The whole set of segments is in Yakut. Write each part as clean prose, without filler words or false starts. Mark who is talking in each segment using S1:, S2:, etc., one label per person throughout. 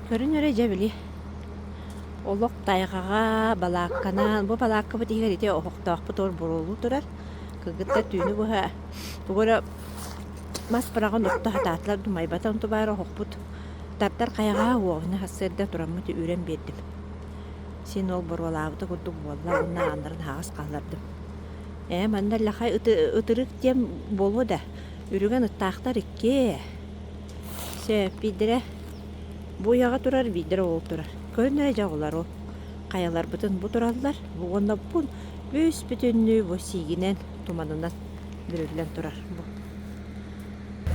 S1: Көрүн эрэ дьэ били олох тайҕаҕа балаакканан бу балааккабыт иһигэр ити оһохтоохпут ор буруолуу турар. Кыргыттар түүнү быһа тугу эрэ мас быраҕан охто сатаатылар думайбата онту баара оһохпут тардар хайаҕаһа уоҕуна сарсыарда тураммыт үүрэн биэрдим. Син ол боруолаабыта курдук буолла уонна ааннарын аһаҕас хааллардым. Ээ манна лахай ытырык диэн буолуо да үрүгэн ыттаахтар иккиэ. Сөп биирдэрэ бу уйаҕа турар, биирдэрэ ол турар. Көрүн эрэ дьэ оҕолор ол хайаларбытын бу тураллар уонна бу бүүс-бүтүннүү бу сиигинэн, туманынан бүрүллэн турар бу.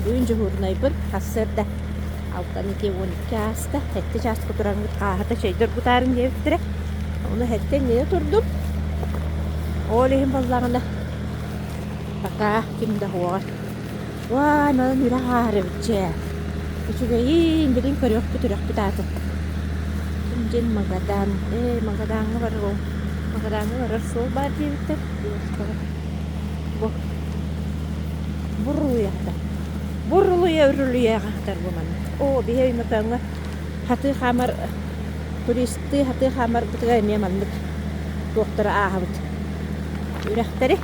S1: Бүгүн дьуһуурунайбын сарсыарда алтан ити 12 ааста, сэттэ чааска тураҥҥыт хааһыта чэйдэ оргутаарыҥ диэбиттэрэ. Ону сэттэ иннинэ турдум. Ол иһин буоллаҕына пока ким да суоҕар Уай, манан үрэх ааһар эбит дьэ. Үчүгэйин, билин көрүөхпүт үрэхпит аатын. Дьин Магадан. Ээ, Магадаҥҥа барар ол. Магадаҥҥа барар суол баар диэбиттэр. Бу. Бурулуйа хатар. Бурулуйа үрүлүйэ хатар бу манна. Оо, биһи Өймөкөөҥҥө хатыы хаамар туристыы хатыы хаамарбытыгар эмиэ маннык туохтары ааһабыт. Үрэхтэри.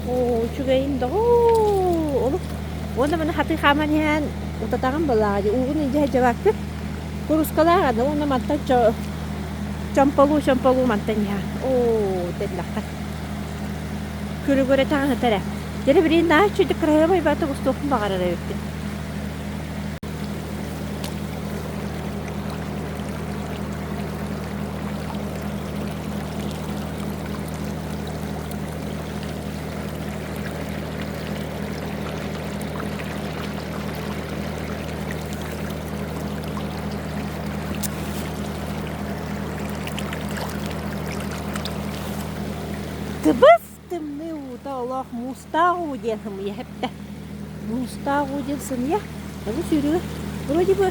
S1: Оо, үчүгэйин доҕоор, олус уонна маны хатыы хааман иһэн утатаҕын былааҕа дии, уугун илдьэ сылдьыбаккын. Куруускалаах аны уонна мантан чомполуу чомполуу мантан иһэҕин. Оо, тэллэххэ. Күлүгүрэ таҥаһыта эрэ. Дьэ, билигин наһаа үчүгэйдик кыраһыабай баҕайытык устуохпун баҕарар эбиппин. Тыбыс тымныы уута олох муустаах уу диэн сымыйа эптэ. Муустаах уу диэн сымыйа. Бу сүүрүгү вроде бы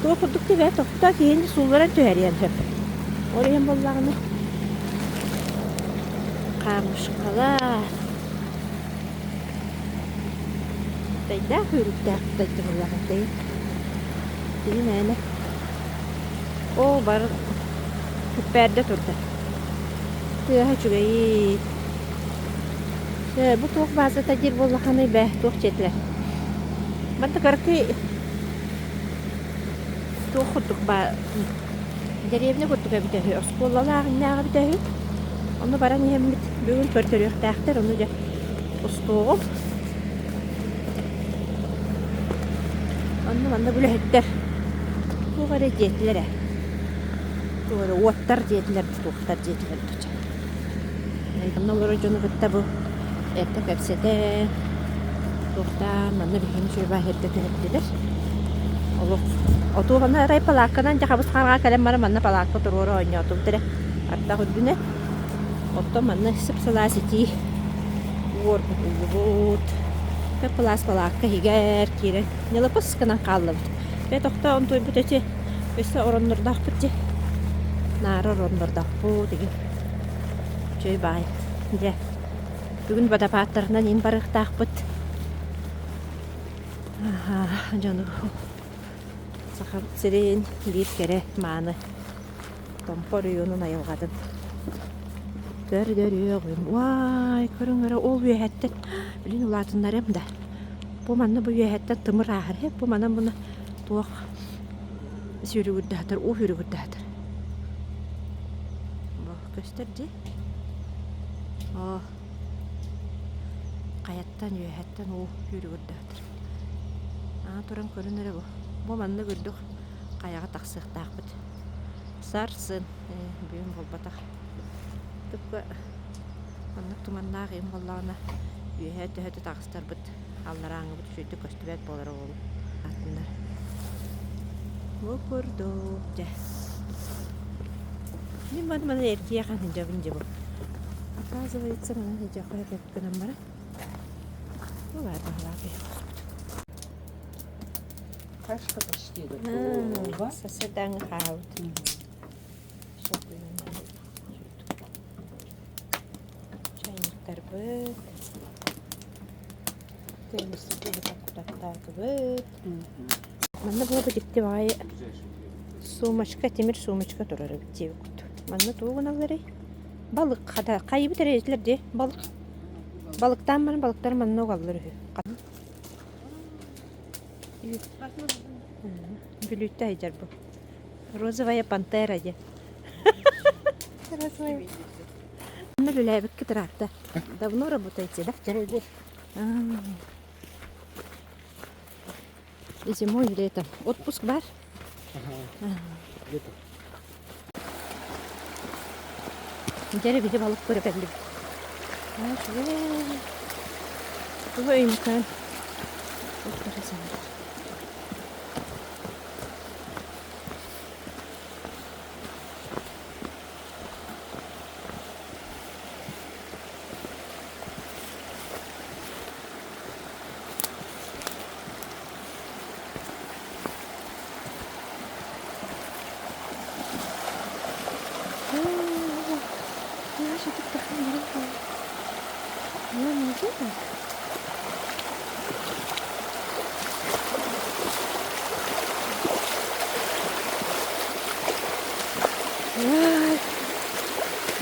S1: туох курдук түбэ тохто киһини суулларан түһэриэн сөп. Ол иһин буоллаҕына Хаамышкалар. Тайдаах үүрүктээх дойдубуллаҕын Кини мээнэ. Оо, бары күппээрдэ турда. Тыаһа үчүгэйин. Ээ, бу туох баазата диир буоллаххыный бээ, туох дьиэтилэр. Манна кыракый туох курдук баа Дэриэбинэ курдук эбитэ үһү, оскуолалаах иннээҕи эбитэ үһү. Онно баран иһэммит бүгүн көрдөрүөхтээхтэр, ону дьэ устуоҕум. Онно манна үлэһиттэр туох эрэ диэтилэр ээ. Туох эрэ уоттар диэтилэр, туохтар диэтилэр дуу Онно олорор дьону кытта бу эрдэ кэпсэтэн, туохтаан манна биһигини үчүгэй эрдэ түһэрдилэр. Олох отуохана арай палаакканан дьэ хабыс хараҕа кэлэн баран манна палаакка туруора оонньоотубут эрэ ардах үрдүнэн. Оттон манна сып-сылаас итии уорбутуллубут. Кып-кылаас палаакка иһигэр киирэн ньылыпыс гынан хааллыбыт. Бээ тохтоон туойбут эти өссө ороннордоохпут дии. Наара ороннордоохпут игин. Үчүгэй баай. Дьэ, бүгүн водопадтарынан ин барыахтаахпыт. Аха, дьону Сахабыт сирин биир кэрэ мааны Томпо оройуонун айылҕатын көрдөрүөҕүм. Уай, көрүҥ эрэ, ол үөһэттэн билин улаатыннарыам да. Бу манна бу үөһэттэн тымыр ааһар. Бу манан буна туох сүүрүгүрдэһэтэр, уу сүүрүгүрдэһэтэр. Бу көстөр дии. Оо, хайаттан үөһэттэн уу сүүрүгүрдэһэтэр. Aa туран көрүн эрэ бу. Бу маннык үрдүк хайаҕа тахсыахтаахпыт. Сарсын, ээ, бүгүн буолбатах. Тупка маннык туманнаах ыйым буоллаҕына үөһээ төһө да таҕыстарбыт алларааҥҥыбыт үчүгэйдик көстүбэт буолара буолуо. Атыннар. Бу курдук дьэ. Мин маны маны эргийэ сылдьабын дьэ бу. Оказывается, маны сылдьыахха сөп гынан баран. Бу баар баһылаах
S2: Кашка почти готова.
S1: Сарсыардааҥҥы хаалбыт. Чайниктарбыт. Кутаттаатыбыт. Манна буолбут дьикти баҕайы. Сумочка, тимир сумочка турар эбит диэбит. Манна тугу гыналларый? Балык хата хайыбыт эрэ этилэр дии балык. Балыктаан баран балыктар манна угаллар үһү. Бүлүүттэ сылдьар бу. Розовая пантера диэн. Розовая. Манна үлэлээбиккит ыраатта. Давно работаете, да?
S3: Второй год.
S1: И зимой, и летом. Отпуск бар?
S3: Ага. Летом.
S1: Дьэ биһи балык көрө кэллибит. Тугу өймөкөөн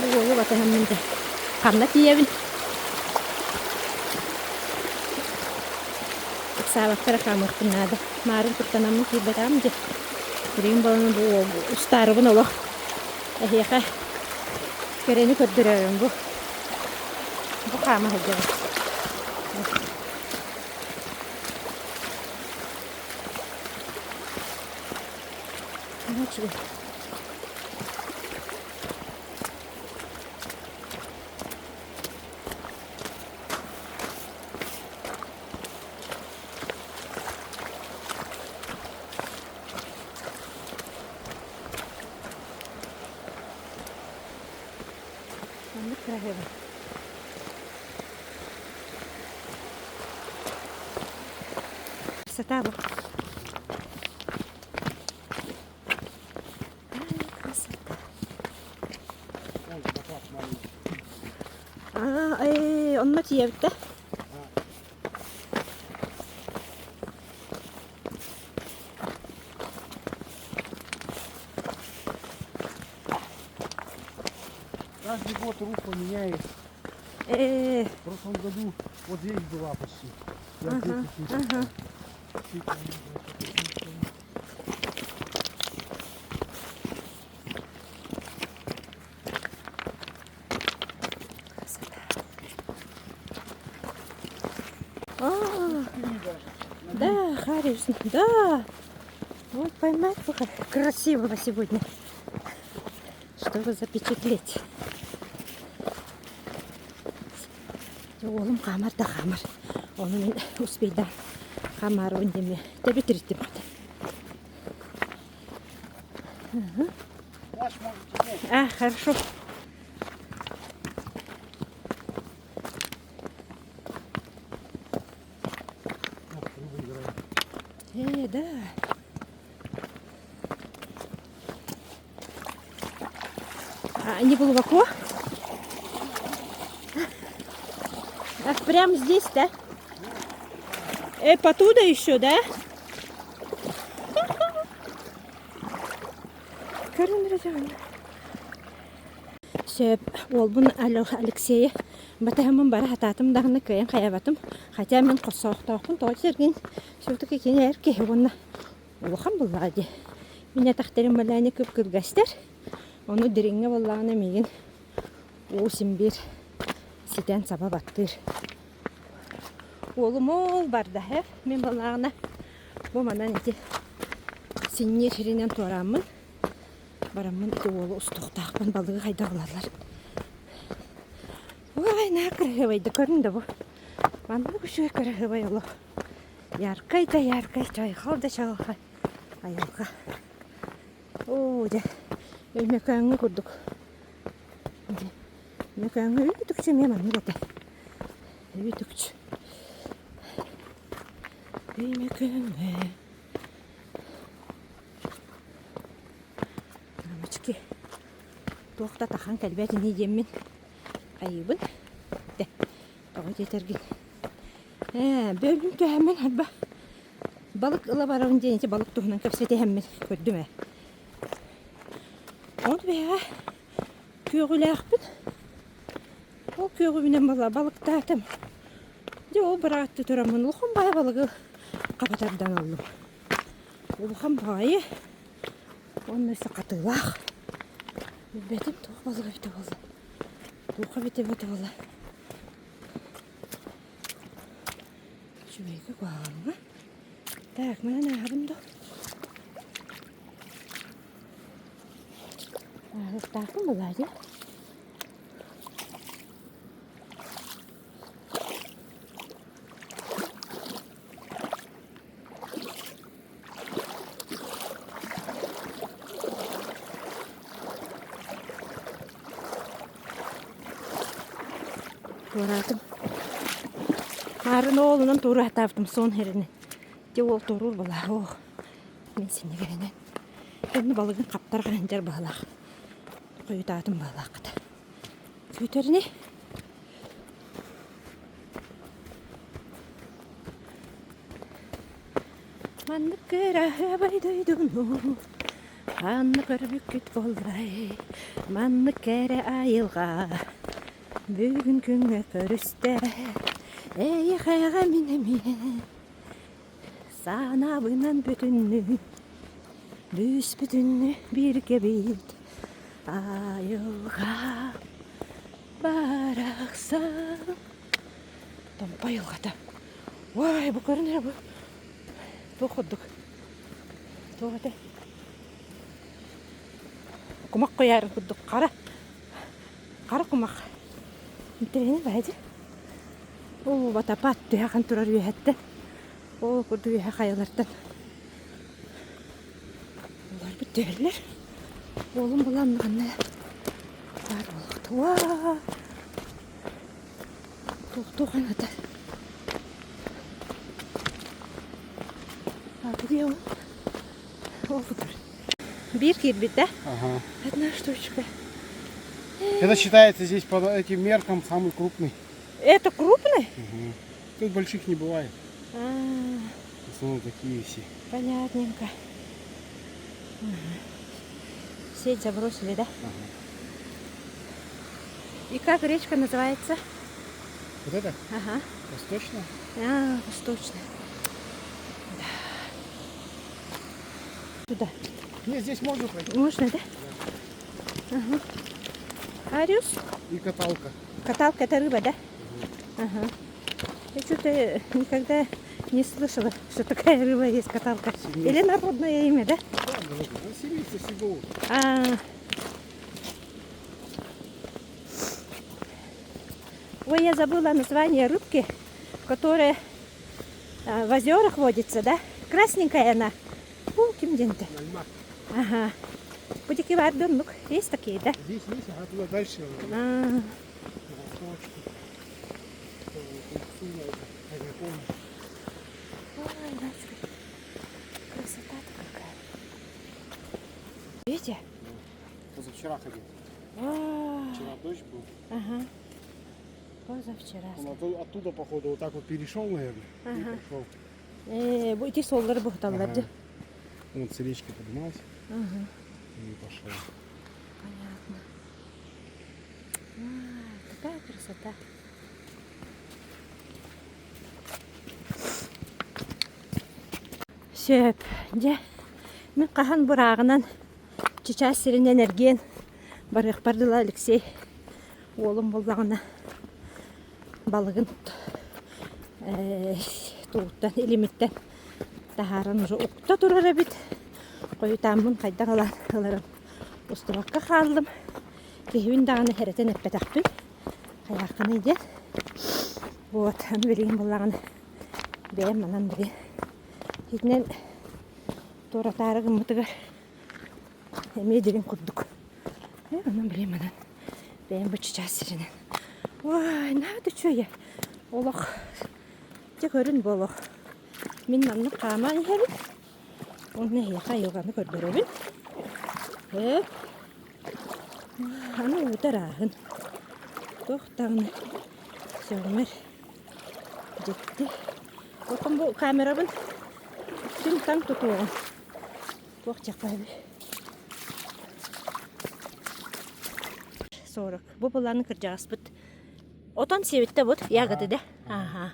S1: Уолу батыһаммын да ханна тиийэбин? Ыксаабакка эрэ хаамыахпын наада. Маарын куттанаммын киирбэтэҕим дии. Билигин буолан бу устаарыбын олох эһиэхэ кэрэни көрдөрөөрүм бу. Бу хаама сылдьабын. Үчүгэй. Маннык кыраһыаба. Красота бу. Красота. Аа, онно тиийэбит да?
S3: Каждый год русло меняет.
S1: Э,
S3: В прошлом году вот здесь была почти. Я
S1: Ага,
S3: здесь
S1: ага. Красота. А, да, Харис, да. Вот поймать бы красивого сегодня, чтобы запечатлеть. Уолум хаамар да хаамар. Ону мин успейдаан хаамаарыбын диэми тэбитириттим.
S3: Плащ можете снять.
S1: А, хорошо.
S3: Вот, рыба играет.
S1: Да. А, не глубоко? А прям здесь, да? Потуда еще, да? Сөп, уолбун Алексейы батаһыммын бара сатаатым даҕаны кыайан хайабатым. Хотя мин хоссоохтоохпун тоҕо сэргин все-таки кини эр киһи уонна улахан буоллаҕа дии. Мин атахтарым балааны кып-кыргастар. Ону дириҥҥэ буоллаҕына миигин уу син биир ситэн саба баттыыр. Уолум ол барда һэ. Мин буоллаҕына бу манан ити синньиир сиринэн туорааммын бараммын ити уолу устуохтаахпын балыгы хайдах ылаллар. Ой, наһаа кыраһыабай да көрүн да бу. Маннык үчүгэй кыраһыабай олох. Яркай да яркай, чайхал да чаҕылхай айылҕа. Оо, дьэ, Өймөкөөҥҥө курдук. Дьэ, Өймөкөөҥҥө үүт-үкчү эмиэ маннык этэ. Үүт-үкчү. Өймөкөөҥҥө. Мамочки, туох да тахан кэлбэт ини диэммин айыыбын. Дэ, тоҕо диэтэргин. Ээ, бөлүн түһэммин арба балык ыла барабын диэн ити балык туһунан кэпсэтиһэммин көрдүм ээ. Ол бэйэҕэ күөҕүлээхпин. Ол күөҕүбүнэн балыктаатым. Дьэ ол быраатты тураммын улахан баҕайы балыгы хаба тардан ыллым. Улахан баҕайы уонна өссө хатыылаах. Билбэтим туох балык эбитэ буолла. Туох эбитэ буолла. Үчүгэйгэ куһаҕаҥҥа. Так, манан ааһабын дуо? Ааһыахтаахпын буоллаа дии. Туораатым. Хаарын оолунан туораатаабытым суон иһэринэн. Дьэ уол туоруур буолаа ох мин синньигэринэн. Онно балыгын хаптар дьар быһалаах. Хойутаатым быһалааххыта. Күүтэрини Маннык кыраһыабай дойдуну ханна көрбүккүт буоллай, маннык кэрэ айылҕа бүгүн күҥҥэ көрүстэ, эйиэхэҕэ мин эмиэ санаабынан бүтүннүү, бүүс-бүтүннүү бииргэбит айылҕа барахсан. Томпо айылҕата. Уой, бу көрүн эрэ бу. Туох курдук. Туох этэй? Кумах куйаарын курдук хара. Хара кумах. Интэриэһинэй баайдыр. Ол батапаат түһэхэн турар үөһэттэн. Ол курдук үөһэ хайалартан. Олорбут түһэллэр. Уолум булан ханна баар буолуохта. Уаа! Туохтуу хаҥата. А где он? Ол Биир киирбит, да?
S3: Ага.
S1: Одна штучка.
S3: Это считается здесь по этим меркам самый крупный.
S1: Это крупный?
S3: Угу. Тут больших не бывает.
S1: А -а -а.
S3: В основном такие все.
S1: Понятненько. Ага. Сеть забросили, да?
S3: Ага.
S1: И как речка называется?
S3: Вот это?
S1: Ага.
S3: Восточная?
S1: А, восточная. Да. Туда.
S3: Нет, здесь можно пройти.
S1: Можно, да? да. Ага. Хариус?
S3: И каталка.
S1: Каталка это рыба, да? Угу. Ага. Я что-то никогда не слышала, что такая рыба есть, каталка.
S3: Семейство.
S1: Или народное имя, да?
S3: Да, народное. Семейство Сиговых.
S1: А, Ой, я забыла название рыбки, которая в озерах водится, да? Красненькая она. Фу, ким день-то? Ага. Путики вардоннук. Есть такие, да?
S3: Здесь есть, а туда дальше.
S1: А. Ой, Надюшка, красота-то какая. Видите?
S3: Позавчера ходил.
S1: А.
S3: Вчера дождь был.
S1: Ага. Позавчера.
S3: Он оттуда, походу, вот так вот перешел, наверное,
S1: ага.
S3: и пошел.
S1: Э, бу ити суоллары буһуталлар
S3: ага. Он с речки поднимался
S1: ага.
S3: и пошел.
S1: Понятно. А, такая красота. Сөп, дьэ, мин хаһан бырааҕынан чычаас сиринэн эргиэн барыахпар дылы Алексей уолум буллаҕына балыгын тугуттан илимиттэн таһааран уже укта турар эбит. Хойутааммын хайдах ылан ыларын устубакка хааллым. Киһибин даҕаны эрэтэн эппэтэхпин. Хайааххыный диэн. Вот, аны билигин буллаҕына бэйэм манан били итинэн туоратаары гыммытыгар эмиэ дириҥ курдук. Онон билим манан бэйэм бу чычаас сиринэн. Ой, наһаа үчүгэй. Олох дьэ көрүн бу олох. Мин маннык хааман иһэбин. Уонна эһиэхэ айылҕаны көрдөрөбүн. Эп. Аны уута ырааһын. Туох даҕаны сөҕүмэр дьикти. Оттон бу камерабын түҥ-таҥ тутуоҕум. Туох диэххэ сөбүй? 40. Бу былааны кырдьаҕаспыт. Отон сиэбиттэ бут, ягоды да. Ага.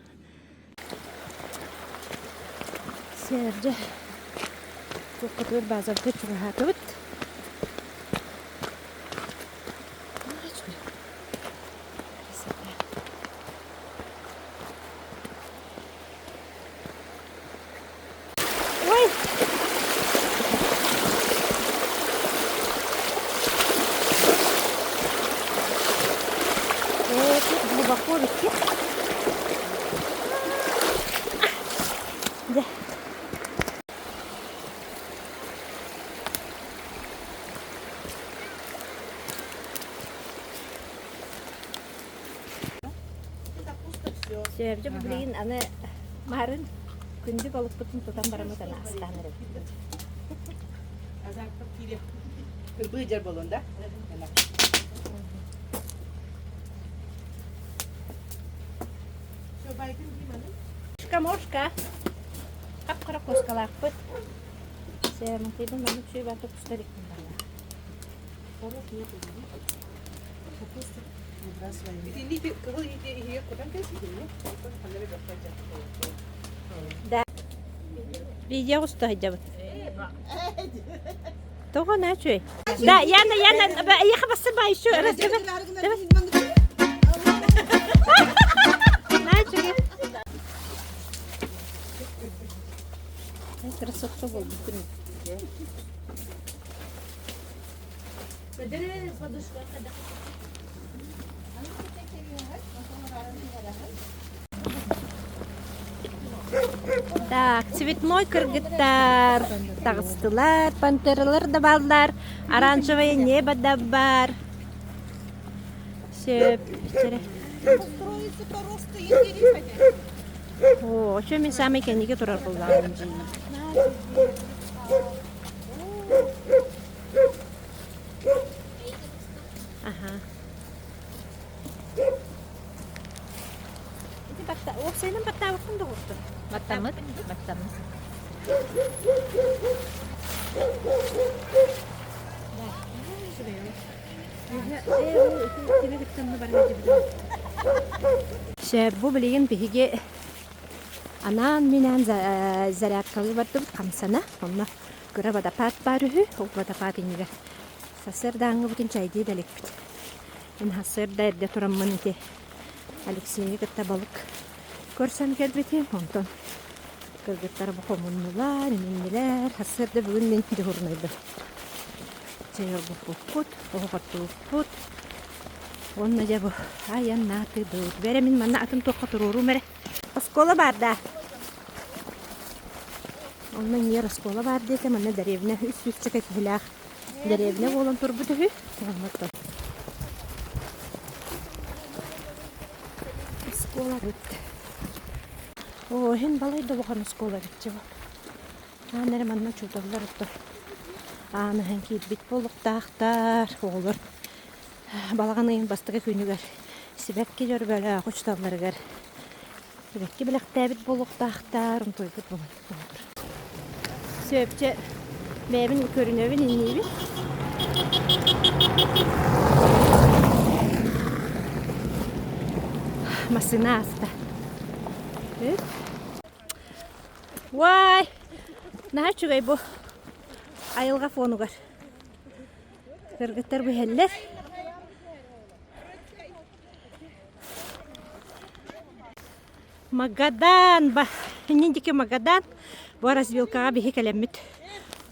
S1: Сэрдьэ. Туоххатыгар базарга чугаһаатыбыт. Ой! Тут глубоко ведь. Дьэ. Сөбдө билигин аны марын күндү балыкпытын тутан бараммыт аны астаан эрэбит.
S2: Кырбыы дьэр болун да?
S1: Мошка, мошка. Хап-хара куоскалаахпыт. Сэмантыйбын маннык үчүгэй баата кустар иккин Да. Видео уста сылдьабыт. Тоҕо наһаа үчүгэй. Да, Яна, Яна, эйиэхэ бассыба еще раз давай. Давай. Наһаа үчүгэй. Красотка буолбут. Так, цветной кыргыттар таҕыстылар, пантералар да бааллар, оранжевое небо да бар. Сөп, О, очо мин самый кэнниге турар буоллаҕым дии. Аха. Ити батта, уопсайынан баттаабыккын доҕуттун.
S4: Баттаммыт, баттаммыт.
S1: Сөп, бу билигин биһиги анаан-минээн зарядкалыы бардыбыт хамсана. Онно кыра водопад баар үһү. Ол водопад иннигэр сарсыардааҥҥыбытын чайдыы да иликпит. Мин сарсыарда эрдэ тураммын ити Алексейы кытта балык көрсөн кэлбитим. Онтон кыргыттар бу хомуннулар, иҥиннилэр. Сарсыарда бүгүн мин дьуһурунайбын. Чэй оргуппуппут, оһоҕоттубуппут. Уонна дьэ бу айаннаатыбыт. Бэрэ мин манна атын туохха туруоруум эрэ. Оскуола баар даа? Онно ньиэр оскуола баар диэтэ, манна дэриэбинэ үс сүүсчэкэ киһилээх дэриэбинэ буолан турбут үһү. Онно Оскуолабыт. Оо, иһин балай да улахан оскуола эбит бу. Аан эрэ манна учууталлар оттон аан аһан киирбит буолуохтаахтар. Оҕолор балаҕан ыйын бастакы күнүгэр сибэкки дьөрбөлөөх учууталларыгар сибэкки бэлэхтээбит буолуохтаахтар. Онтуйбут буолан тур. Сөпчө бэйэбин көрүнэбин инниибин. Массыына ааста. Уай! Наһаа үчүгэй бу айылҕа фонугар. Кыргыттар бүһэллэр. Магадан ба иннин диэки Магадан бу развилкаҕа биһи кэлэммит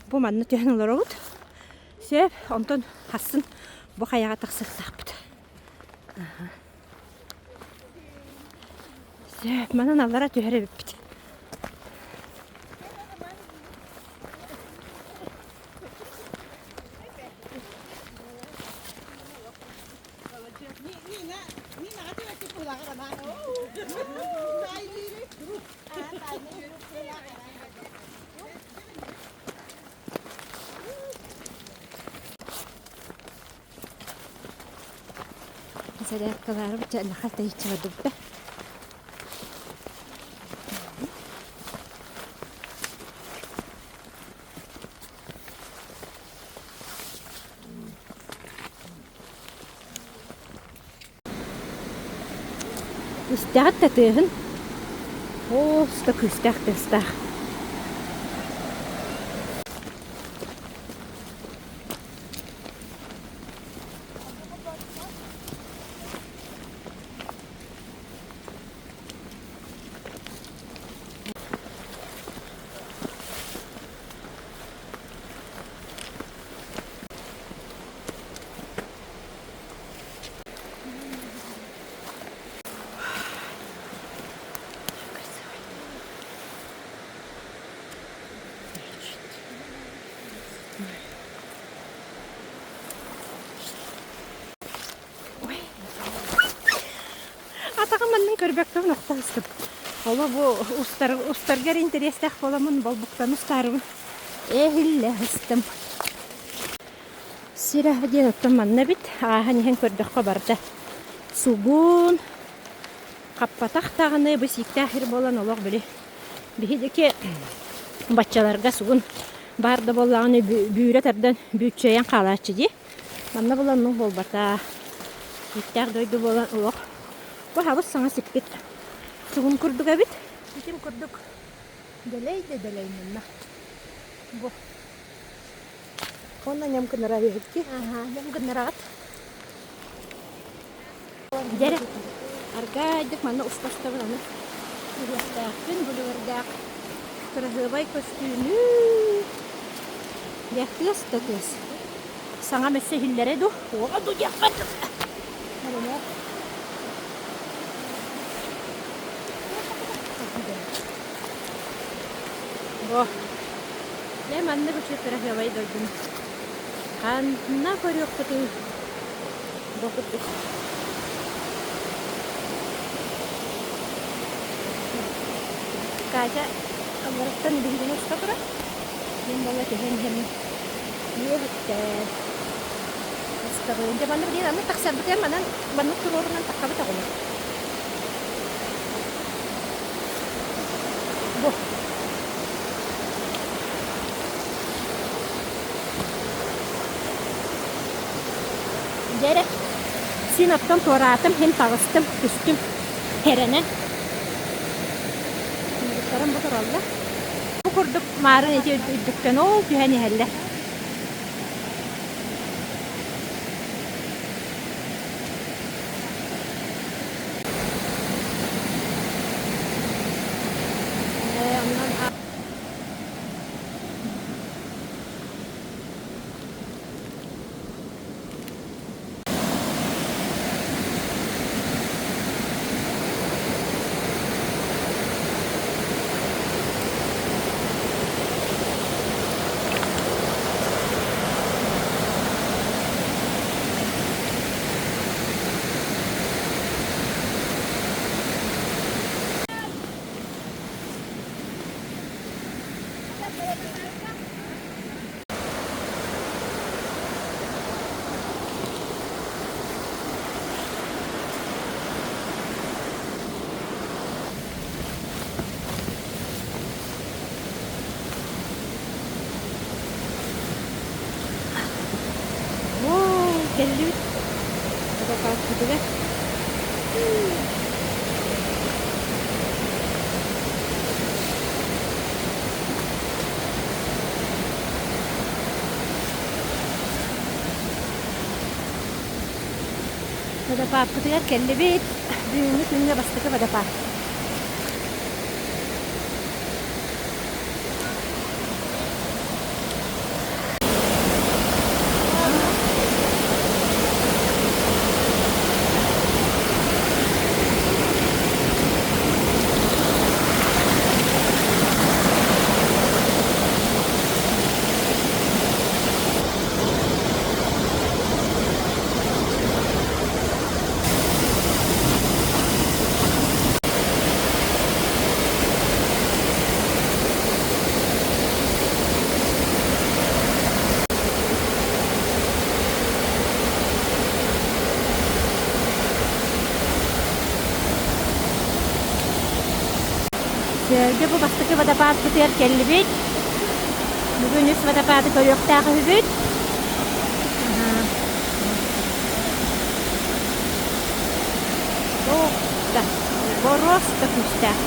S1: бу манна түһэн олоробут. Сөп, онтон хассын бу хайаҕа тахсыахтаахпыт. Сөп, манан аллара түһэр эбиппит. Зарядкалаары бача тэйиччи барбыта. Истэҕит да тыаһын? Оо, да күүстээх тыастаах. Атаҕым аннын көрбөккөбүн охто ыстым. Оло бу устар, устаргар интэриэстээх буоламмын болбуктан устаарыбын. Эһиллэ ыстым. Сир аһа диэн оттон манна эбит. Ааһан иһэн көрдөххө барда. Сугун, хаппатах даҕаны бу сииктээх сир буолан олох били биһи диэки баччаларга сугун баар да буоллаҕына бүүрэ тардан бүүччэйэн хаалааччы дии. Манна буолан оннук буолбата. Сииктээх дойду буолан олох бу хабыс саҥа сиппит сугун курдук эбит. Итим курдук дэлэй да дэлэй манна. Бу
S2: Онно ньам гыннара биһикки.
S1: Аха, ньам гыннараҕыт. Дьэрэ, аргаайдык манна устастабын аны күрүөхтээхпин, бүлүгэрдээх кыраһыабай көстүүнү. Дьэ, тыас да тыас. Саҥа өссө иһиллэрэ дуу? Уоҕа дуу диэххэ. Бо. Дьэ, маннык үчүгэй кыраһыабай дойдум. Ханна көрүөхпүтүй? Бу курдук. Катя аллараттан биһигини уста турар. Мин буолла түһэн иһэммин үөһүттэн устабын. Дьэ, манна билигин аннык тахсарбытыгар манан маннык туруорунан таххабыт оҕолор. Бу. Дьэ эрэ, син оттон туораатым, син таҕыстым, түстүм, эрэнэн. Муҥуттарым бу тураллар. Бу курдук маарын ити үрдүктэн ол түһэн иһэллэр. Онон Оо, кэллибит водопадпытыгар. Водопадпытыгар кэллибит. Бүгүҥҥү күҥҥэ бастакы водопад. Сыарга бу бастакы водопадпытыгар кэллибит. Бүгүн үс водопады көрүөхтээх үһүбүт. Ох, да. Просто күүстээх.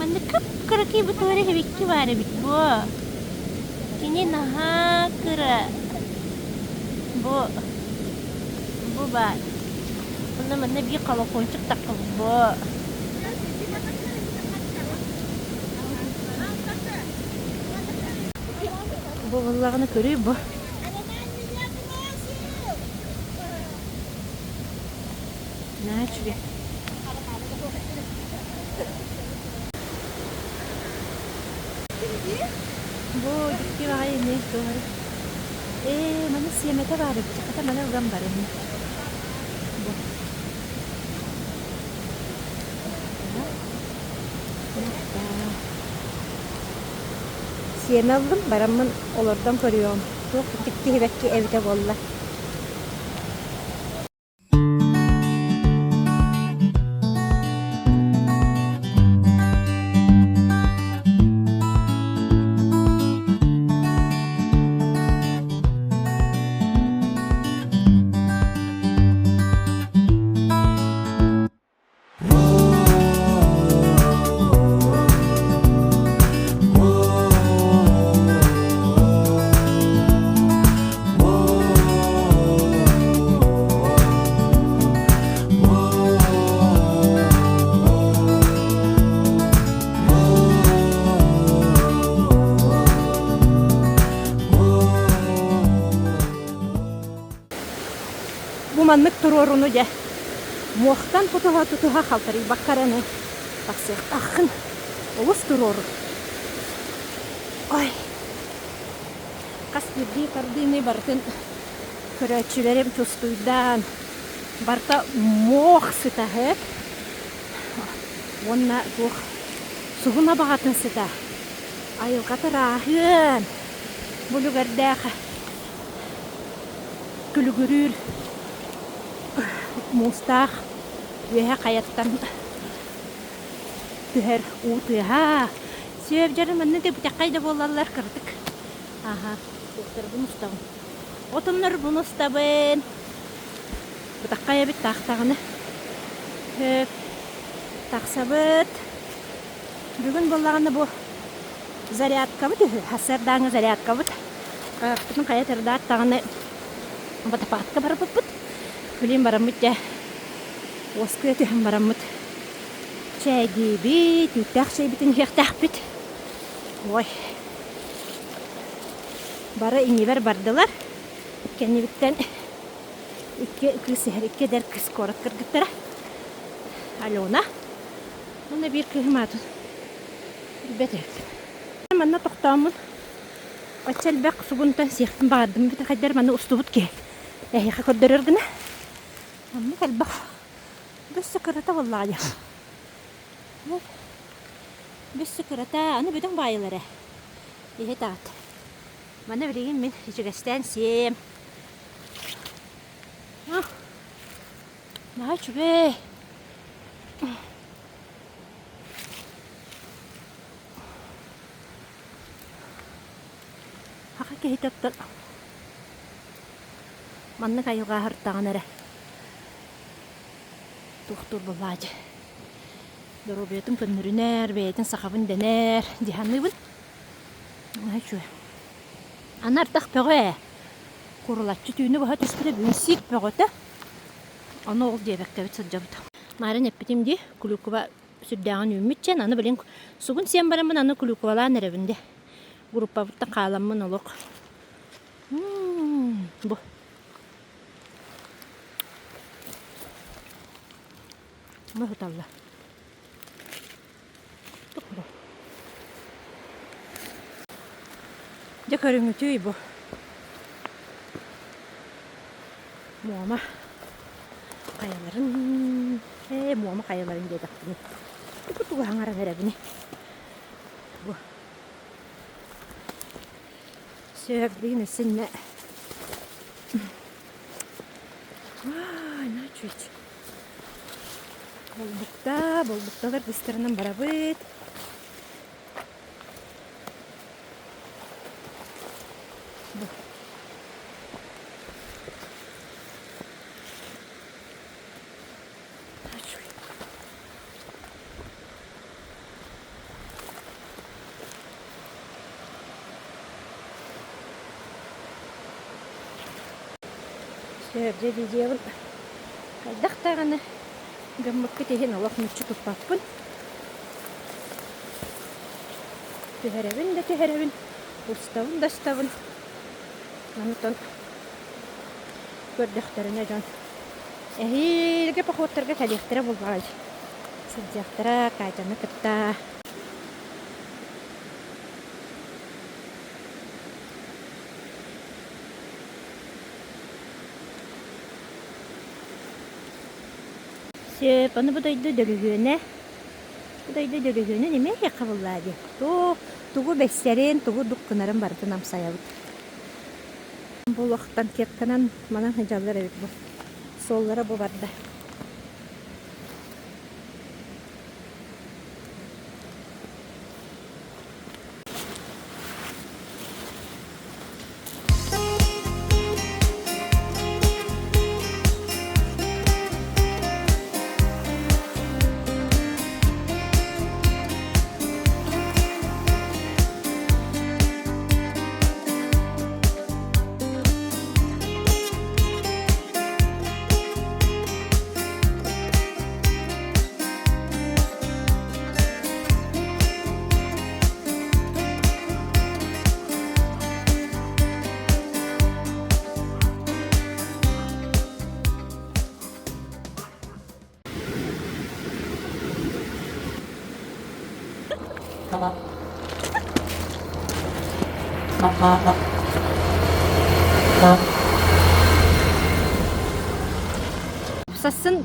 S1: Манна кып-кыракый бытыары эбикки баар эбит буо. Кини наһаа кыра. Бу бу баар. Онно манна биир колокольчик таххыбыт буо. Бу буоллаҕына көрүй бу. Наһаа үчүгэй. Бу дьикти баҕайы эмиэ туох эрэ. Ээ, маны сиэмэтэ баар эбит, хата маны ылан барыһын. Бу. Сиэмэ ыллым, бараммын олордон көрүөҕүм. Туох дьикти сибэкки эбитэ буолла. Бу маннык туруоруну дьэ муохтан тутуһа-тутуһа халтарыйбакка эрэ тахсыахтааххын. Олус туруору. Ой, хас биирдии хардыыны барытын көрөөччүлэрим тустуйдаан барыта муох сытаһыт уонна туох суһун абаҕатын сыта айылҕата ырааһыан бу үлүгэрдээх күлүгүрүүр муустаах үөһэ хайаттан түһэр уу тыаһа. Сүөп дьоно манна да бүтэххэй да буолаллар кыратык. Аха, туохтарбын устабын. Отоннорбун устабын. Бытаххай эбит таахтаҕына. Хөп. Тахсабыт. Бүгүн буоллаҕына бу зарядкабыт үһү. Сарсыардааҥы зарядкабыт. Харахпытын хайа тырдаат даҕаны водопадка барбыппыт. Билин бараммыт дьэ уоскуйа түһэн бараммыт чэйдиибит, үүттээх чэйбитин иһиэхтээхпит. Ой, бары иҥибэр бардылар. Кэннибиттэн икки кыыс иһэр, икки эдэр кыыс куорат кыргыттара. Алена уонна биир кыыһым аатын билбэт эбиппин. Манна тохтооммун оччо элбэх сугунтан сиэхпин баҕардым бит маны устубут киһи эһиэхэ көрдөрөр гына Оннук элбэх. Бөссө кырата буоллаҕа дии. Бөссө кырата, аны бөдөҥ баайылар ээ. Иһит аат. Маны билигин мин ичигэстээн сиэм. Наһаа үчүгэй. Саха киһитэ оттон Маннык айылҕа аһыртаҕына эрэ туохтуур буоллаҕа дьэ. Доруобуйатын көннөрүнэр, бэйэтин сахабын дэнэр дии саныыбын. Наһаа үчүгэй. Аны ардах бөҕө ээ. Курулаччы түүнү быһа түспүтэ бүгүн сиик бөҕөтө. Ону ол диэбэккэбит сылдьабыт. Маарын эппитим дии, клюква сүрдээҕин үүммүт дьэн, аны билин сугун сиэн бараммын аны клюквалаан эрэбин дии. Группабыттан хааламмын олох. Бу. Бу сыталлар. Дьэ көрүҥүтүй бу. Муома хайаларын ээ Муома хайаларын диэтэхпиний. Тугу тугу хаҥаран эрэбиний. Бу. Сөп билигин өссө Ай, чуть. Болбукта, болбукталар быстарынан барабыт. Бу. Сөп, дьэ видеобын хайдах даҕаны гыммыккыт иһин олох мүччү туппаппын. Түһэрэбин да түһэрэбин, устабын да устабын. Онтон көрдөхтөрүнэ дьон эһиилги походтарга кэлиэхтэрэ буолбаҕай. Сылдьыахтара Катяны кытта. Сөп, аны бу дойду дөлүһүөнэ. Бу дойду дөлүһүөнүн эмиэ эһиэхэ буллаа дии. Туох, тугу бэссэрин, тугу дук гынарын барытын амсайабыт. Бу улахтан кепканан манан сылдьаллар эбит бу. Суоллара бу барда. Сассын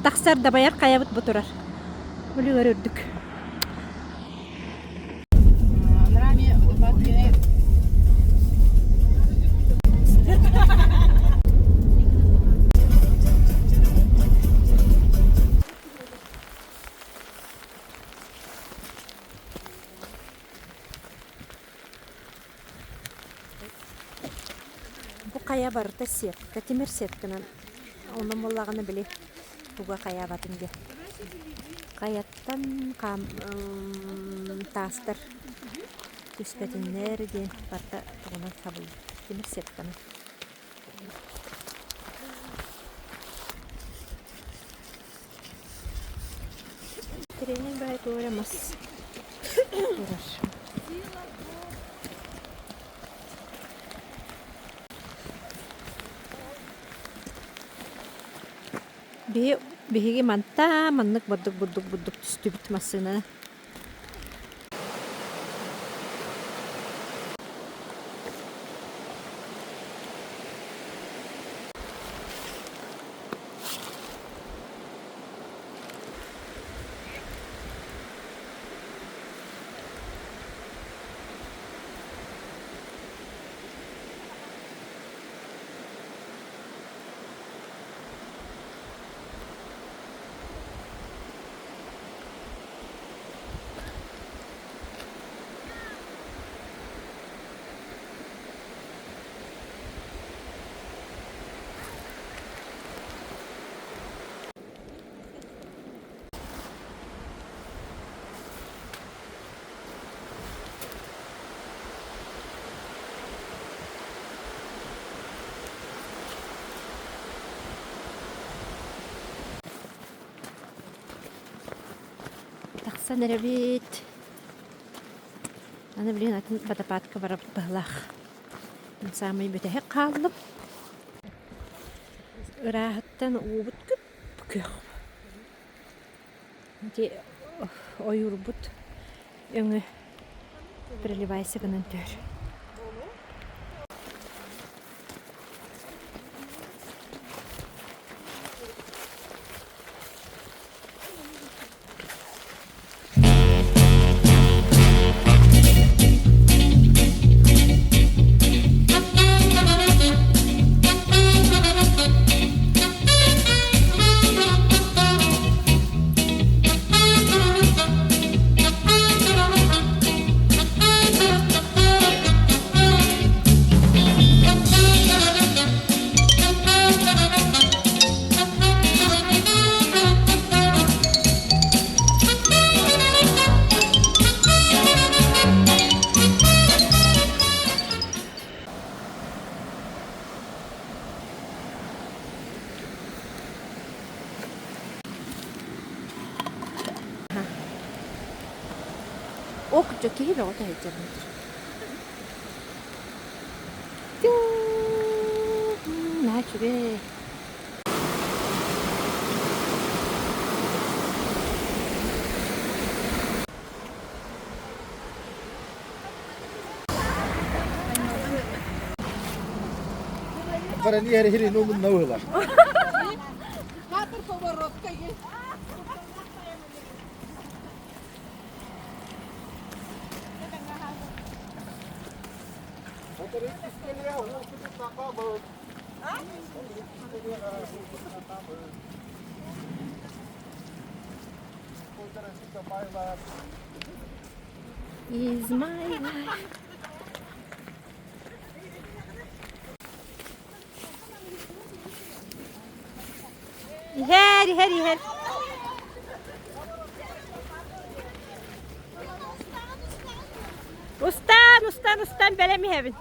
S1: тахсар дабайар хайабыт бу турар. Үлүгэр үрдүк. Бу хайа барыта сетка, тимир сетканан. Онон буоллаҕына били туга хайаабатын диэн. Хайаттан хаам таастар түспэтиннэр диэн барыта тугунан сабыллар. Тимир сетканан. Тренер баай туора мас турар. Биһиги манта маннык бурдук бурдук бурдук түстүбүт массыынаны. Тахсан эрэбит. Аны билигин атын водопадка барабыт быһылаах. Саамай бүтэһик хааллым. Ырааһыттан уубут күп-күөх. Ити ойуурбут өҥө переливайся гынан түһэр. О, кырдьык киһи бөҕө таһыйдьабын. Наһаа үчүгэй.
S3: Баран иһэр иһирин умунна уһулар.
S2: Хатыр поворотка есть.
S1: Is my life. Иһэр, иһэр, иһэр. Устан, устан, устан бэлэм иһэбин.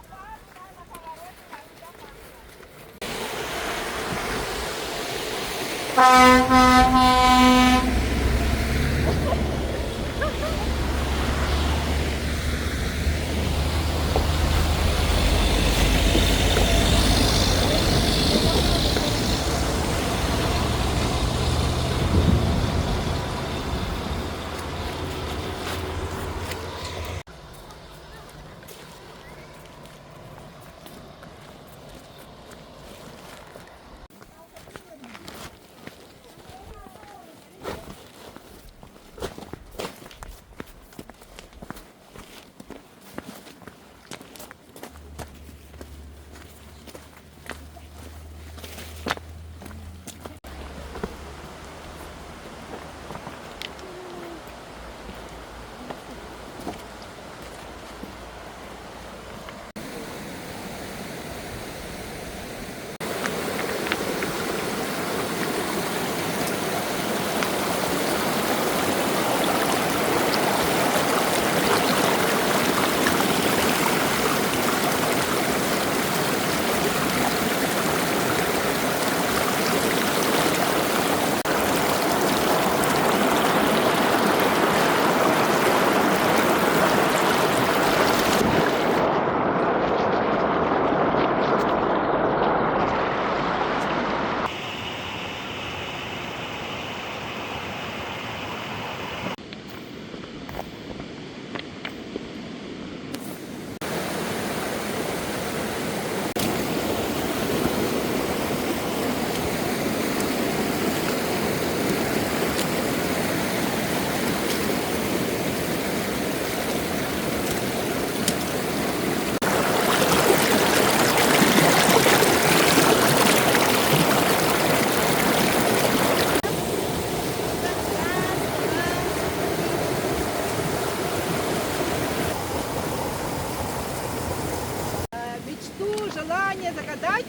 S2: Мечту, желание загадать,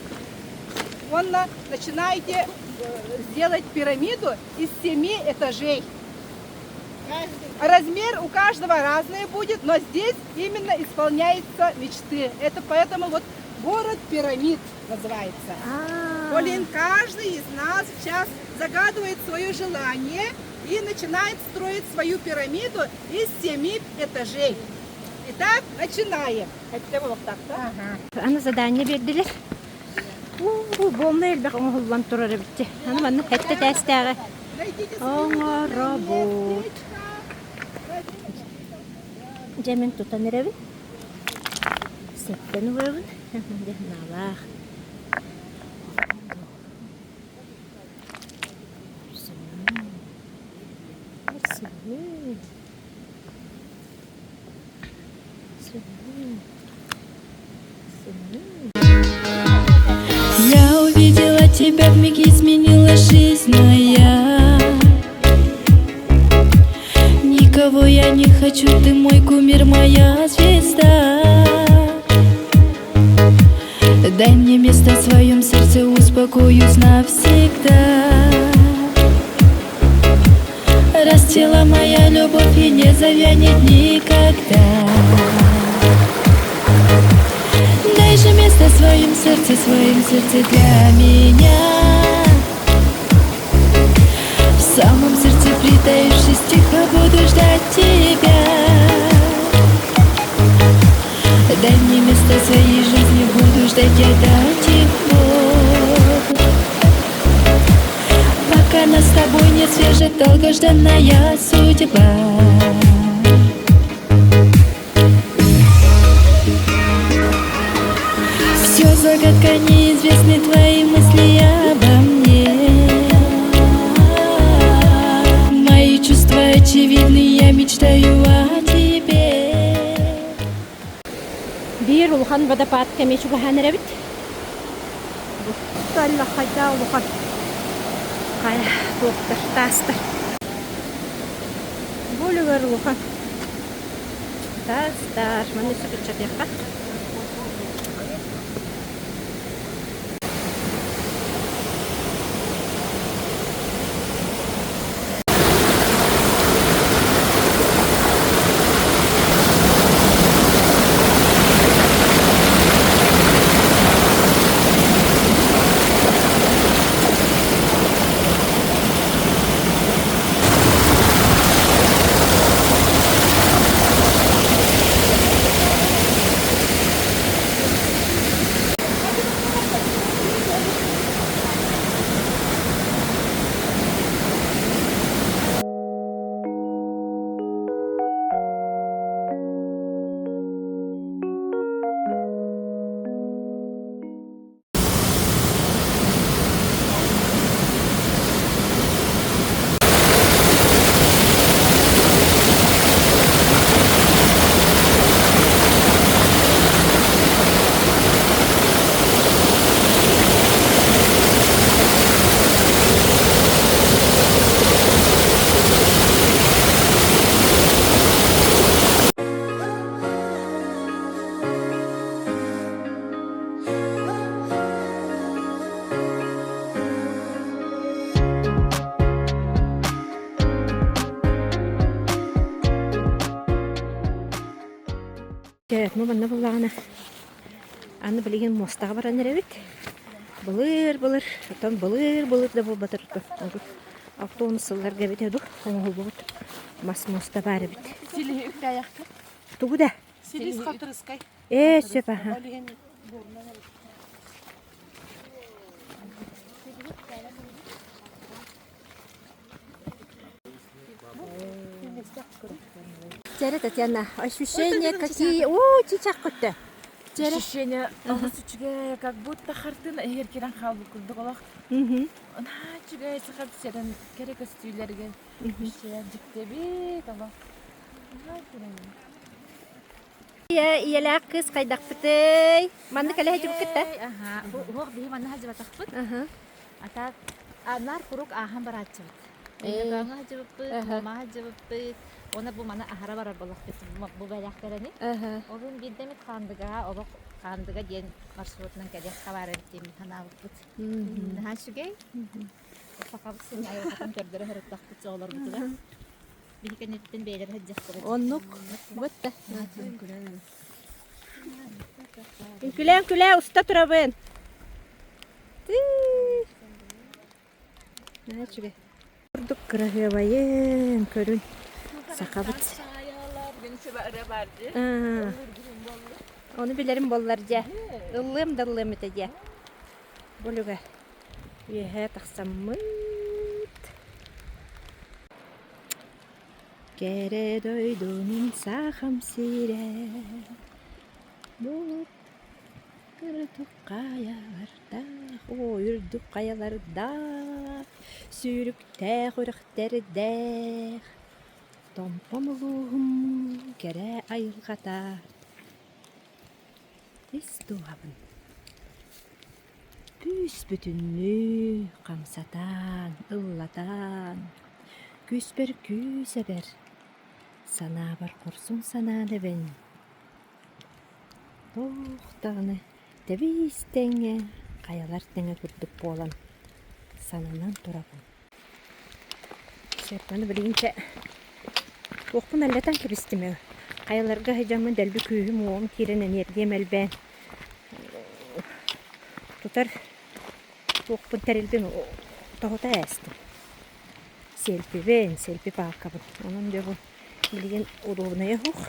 S2: он начинаете сделать пирамиду из семи этажей. Размер у каждого разный будет, но здесь именно исполняются мечты. Это поэтому вот город пирамид называется. Полин, каждый из нас сейчас загадывает свое желание. и начинает строить свою пирамиду из семи этажей. Итак, начинаем.
S1: Аны задание биэрдилэр. Уу, буолна элбэх оҥоһуллан турар эбит. Аны манна сэттэ тээстээҕи оҥоробут. Дьэ мин тутан эрэбин. Сэттэн уурабын. Дьэ наалаах.
S5: Я увидела тебя, вмиг изменила жизнь моя. Никого я не хочу, ты мой кумир, моя звезда. Дай мне место в своем сердце, успокоюсь навсегда. Растила моя любовь и не завянет никогда. Дай же место в своем сердце, в своем сердце для меня. В самом сердце притаившись, тихо буду ждать тебя. Дай мне место в своей жизни, буду ждать я до тех пор, пока нас с тобой не свяжет долгожданная судьба. Все загадка неизвестны твои мысли обо мне. Мои чувства очевидны, я мечтаю о тебе.
S1: Биир улахан водопад кэми чугаһаан эрэбит. Хайда улахан хайа туохтар таастар. Бу үлүгэр улахан таастар. Манна өссө кыччатыахха. Дьэ, манна буллаҕына аны билигин муостаҕа баран эрэбит. Былыр-былыр, оттон былыр-былыр да буолбатар 60 сылларга эбитэ дуу, оҥоһуллубут мас муоста баар эбит.
S2: Силиһи үктээйэххэ.
S1: Тугу да?
S2: Силис халтырыскай.
S1: Ээ, сөп аха.
S2: Ол иһин
S1: Чэрэ, Татьяна, ощущения какие? О, чичах көттө. Чэрэ.
S4: Ощущение олус үчүгэй, как будто хартыына иһигэр киирэн хаалбыт курдук олох. Наһаа үчүгэй саха сирин кэрэ көстүүлэригэр дьиктэбит олох.
S1: Ийэлээх кыыс хайдахпытый? Манна кэлэ сылдьыбыккыт да?
S4: Аха, уһуох биһи манна сылдьыбатахпыт. Ата наар куруук ааһан барааччыбыт. Өймөкөөҥҥө сылдьыбыппыт, Муомаҕа сылдьыбыппыт. Уонна бу маны аһара барар буоллахпыт бу бэлэхтэрэни. Олун биирдэ эмит Хаандыгаҕа олох Хаандыга диэн маршрутунан кэлиэххэ баар эбит диэн санаабыппыт. Наһаа үчүгэй. Сахабыт сирин айылҕатын көрдөрө сырыттахпыт оҕолорбутугар. Биһи кэнниттэн бэйэлэрэ сылдьыахтара.
S1: Оннук. Бытта. Үҥкүлээн күлээ уста турабын. Наһаа үчүгэй. курдук кыраһыабайын көрүн сахабыт. Ону билэрим буоллар дьэ. Ыллыам да ыллыам этэ дьэ. Бу үлүгэ үөһэ тахсаммыт. Кэрэ дойдунун сахам сирэ Булут үрдүк хайалардаах, оо, үрдүк хайалардаах, сүүрүктээх үрэхтэрдээх, Томпом улууһум кэрэ айылҕата ис дууһабын күүс бүтүннүү хамсатан, ыллатан, күүспэр күүс эбэр, санаабар хорсун санаан эбэн Туох даҕаны тэбиис тэҥҥэ, хайалар тэҥэ курдук буолан сананан турабын. Сөп, аны билигин чэ туохпун аллатан кэбистим ээ. Хайаларга сылдьаммын дэлби күүһүм-уоҕум киирэн эниэргиэм элбээн тутар туохпун тэрилбин тоһута ээстим. Сиэлпибин, сиэлпи паакабын. Онон дьэ бу Билигин удобнайа суох.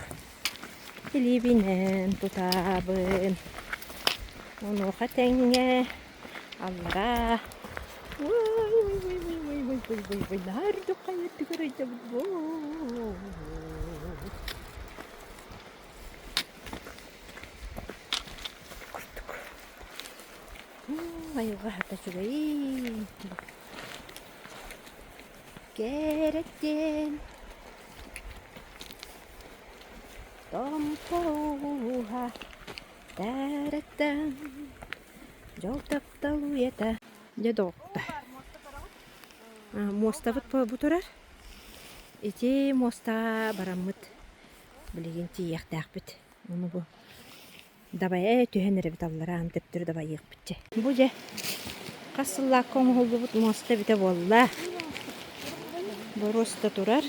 S1: Илиибинэн тутаабын. Онуоха тэҥҥэ аллараа ой-ой-ой-ой-ой-ой-ой наһаа үрдүк хайа үрдүгэр ыйдабыт буо. Курдук. Айылҕа аһата үчүгэйин. Кэрэттэн Томпоуһа Таратан Дьол таптал уйата Дьэ доҕотто Муостабыт бу турар. Ити муостаҕа бараммыт билигин тиийиэхтээхпит. Ону бу Дабайа түһэн эрэбит аллараан төптөрү дабайыахпыт дьэ. Бу дьэ хас сыллаахха оҥоһуллубут муоста эбитэ буолла. Боруоста турар.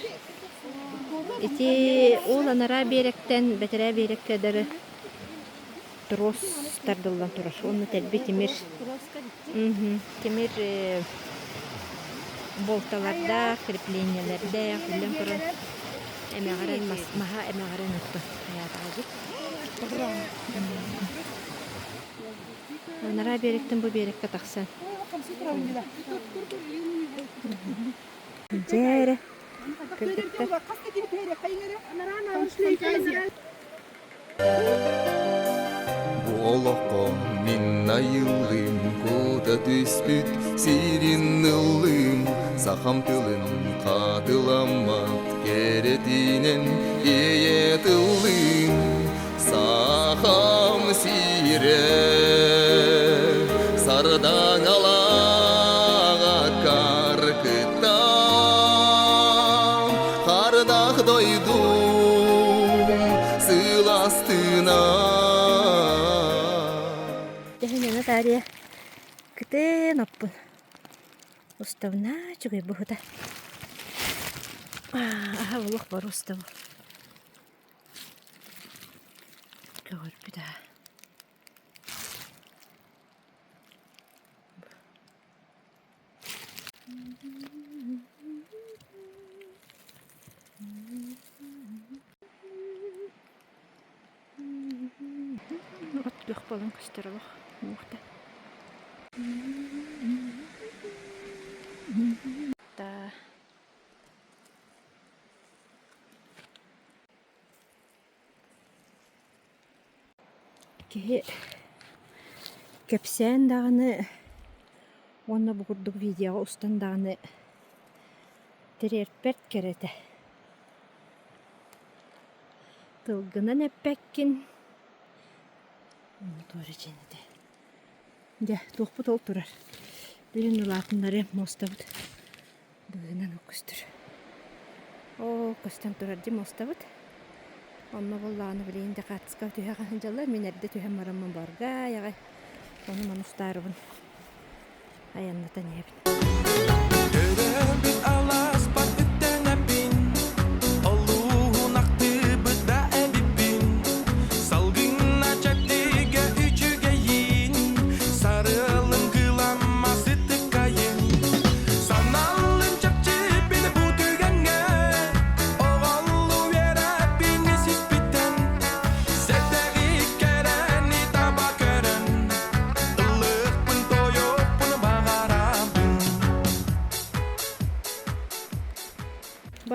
S1: Ити ол анараа биэрэктэн бэтэрээ биэрэккэ дары трос тардыллан турар. Уонна тэлби тимир тимир болталардаах, креплениелэрдээх, биллэн туран эмэҕирэн маһа эмэҕирэн отто хайаатаҕа Анараа биэрэктэн бу биэрэккэ тахсан. Дьэ эрэ, кыргыттар.
S6: Бу олоххо мин айыллым кута түспүт сирин ыллым сахам тылын хатыламмат кэрэтинэн ийэ тыллым сахам сирэ сардаҥалаах каркыта хардах дойдум сыластына
S1: Дьэһинэнэ таарыйа кытын оппун Уставна үчүгэй быһыта. Аһа олох боруоста бу. Көҕөрбүт аа. От күөх буолан көстөр олох муохта. Да. Киһи кэпсээн даҕаны уонна бу курдук видеоҕа устан даҕаны тириэрпэт кэрэтэ. Тылгынан эппэккин туора дьиэн этэ. Дьэ, туохпут ол турар. Билин улаатыннары муостабыт быыһынан ол көстөр. Оо, көстөн турар дии муостабыт. Онно буоллаҕына билигин дьэ хаартыскаҕа түһэ сылдьаллар. Мин эрдэ түһэн бараммын баргаай аҕай. Ону-маны устаарыбын айаннатан иһэбин.
S6: Төрөөбүт алааспар үктэнэбин, олуһун ахтыбыт да эбиппин. Салгыҥна чэбдигэ үчүгэйин, сарыалын кыламма сытыккайын. Саналын чэпчи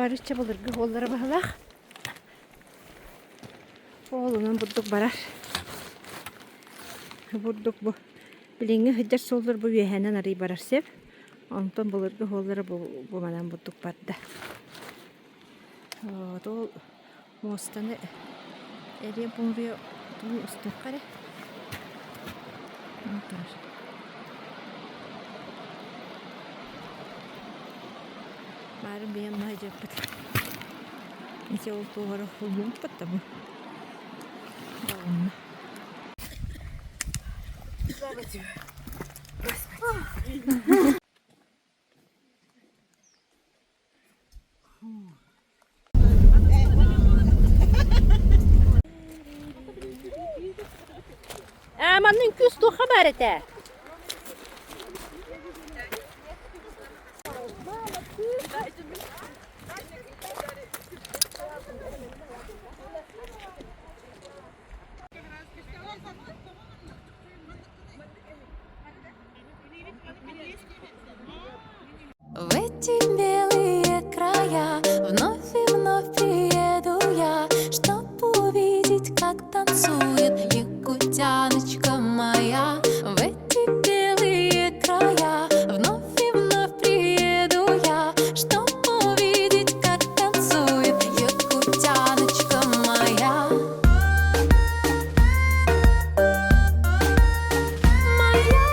S1: Барычча былыргы уоллара баһылаах. Оолунан бурдук барар. Бурдук бу билиҥҥи сылдьар суоллар бу үөһэнэн арый барар сир. Онтон былыргы уоллара бу, бу манан бурдук барда. Вот ол муостаны эриэн буҥуруйа туу устуохха эрэ. Турар. Баарын бэйэм маһа дьыппыт. Ити ол туоһара улуумпут да бу. Балынна.
S2: Слава тебе, Господи.
S1: Ээ, манна үҥкүү устуохха баар этэ.
S5: В эти белые края вновь и вновь приеду я, Чтоб увидеть, как танцует якутяночка моя. В эти белые края вновь и вновь приеду я, Чтоб увидеть, как танцует якутяночка моя. Моя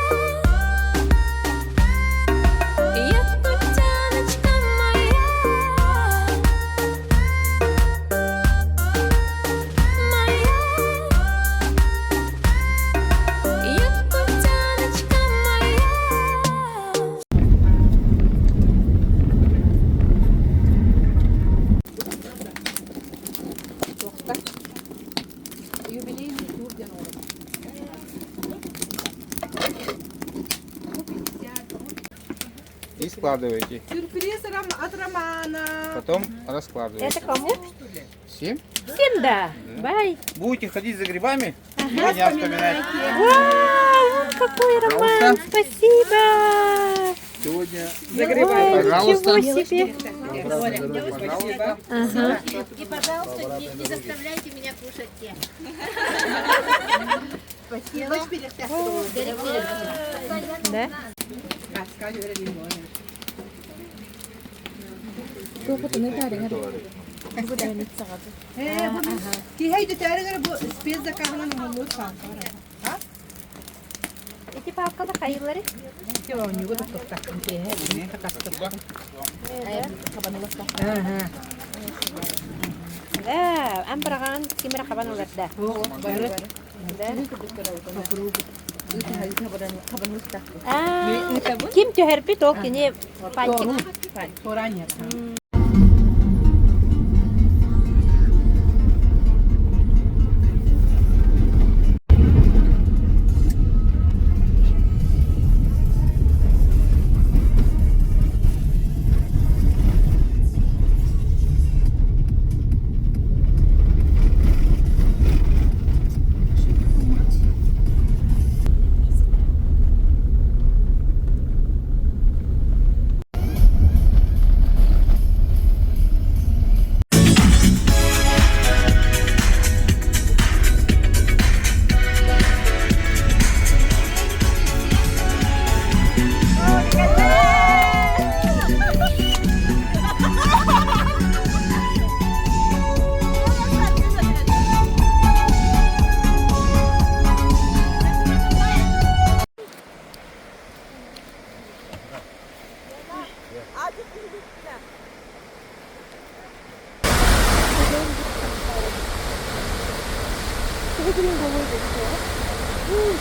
S5: Якутяночка моя, моя, якутяночка моя.
S2: Юбилейный тур диэн оҥоробут.
S7: И складываете.
S2: Сюрприз от Романа.
S7: Потом раскладываете.
S1: Это кому?
S7: Всем.
S1: Всем да. Бай.
S7: Будете ходить за грибами, меня вспоминать.
S1: Вау, вон какой Роман, спасибо.
S7: Сегодня
S2: За грибами.
S1: Ой,
S7: Пожалуйста.
S1: ничего себе.
S7: Пожалуйста.
S1: Ага.
S4: И, пожалуйста, не, не заставляйте меня кушать те.
S2: Спасибо.
S1: Да?
S2: Киһи өйдөтөөрү бу спецзакаһынан оҥоһуллубут палка бар.
S1: Эти палкалар хайылары?
S2: Оонньууга туттуктаккын киэһэ
S1: Да, ан быраҕаан ким эрэ хабан ылар да. Да. А, ким түһэрбит ол кини пальчик.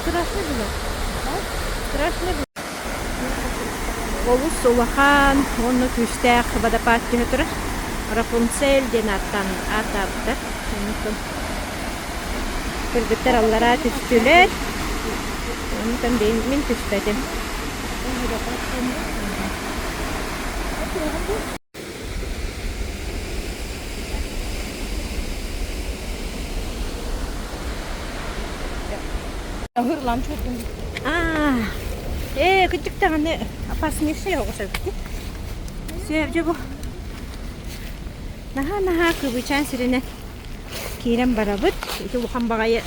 S1: Страшно было. Страшно было. Олус улахан уонна күүстээх водопад түһэ турар. Рапунцель диэн ааттаан ааттаабыттар. Онтон кыргыттар аллараа түстүлэр. Онтон мин түспэтим. Аа, ээ, кырдьык даҕаны опаснейший оҕус эбит. Сөп, дьэ бу. Наһаа-наһаа кыбычаан сиринэн киирэн барабыт. Ити улахан баҕайы